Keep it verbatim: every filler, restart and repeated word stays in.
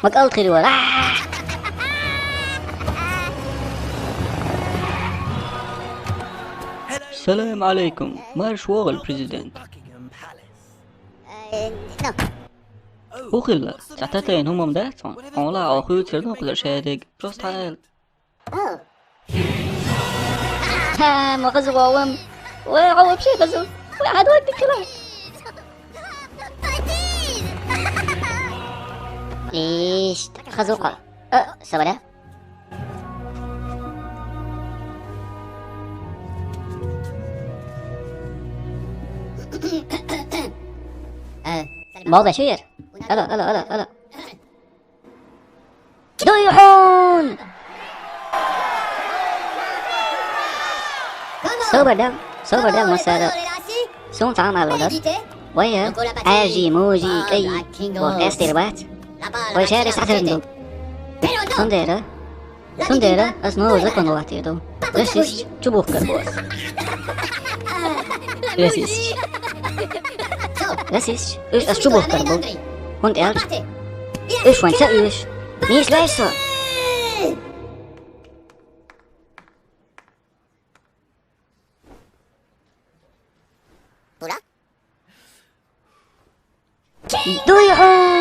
Ма кӀал тхира вара. Салам алейкум, марш вогӀал, президент. Ухилла, цхьа татайна хӀума ма дац хьуна? Хьуна ла Ӏо хуьйцур ду кхузара шадерг. Просто хьаэл. Ха, ма хаза вовам. Вай, хьо вообще хаза. Вай, хьа дог дика хила. Иштта, хаза кхо. А, сабаре. Э, Богдан, шиер. Алло, алло, алло, алло. Дуй хьуна! Собар де, собар де, массара. Сона цхьа хӀума ала дар. Вай, Ӏаьржий, можий, кӀай, вай къаьстира вац. Вай шаьра схьатарна ду. Цундела, цундела ас новый закон гӀоттийр ду. Расисташ чубухкар бу ас. Расисташ. Расисташ. Уьш ас чубухкар бу. ХӀунда аьлча уьш вайн ца уьш. Мийса вай со. Дуй хьуна!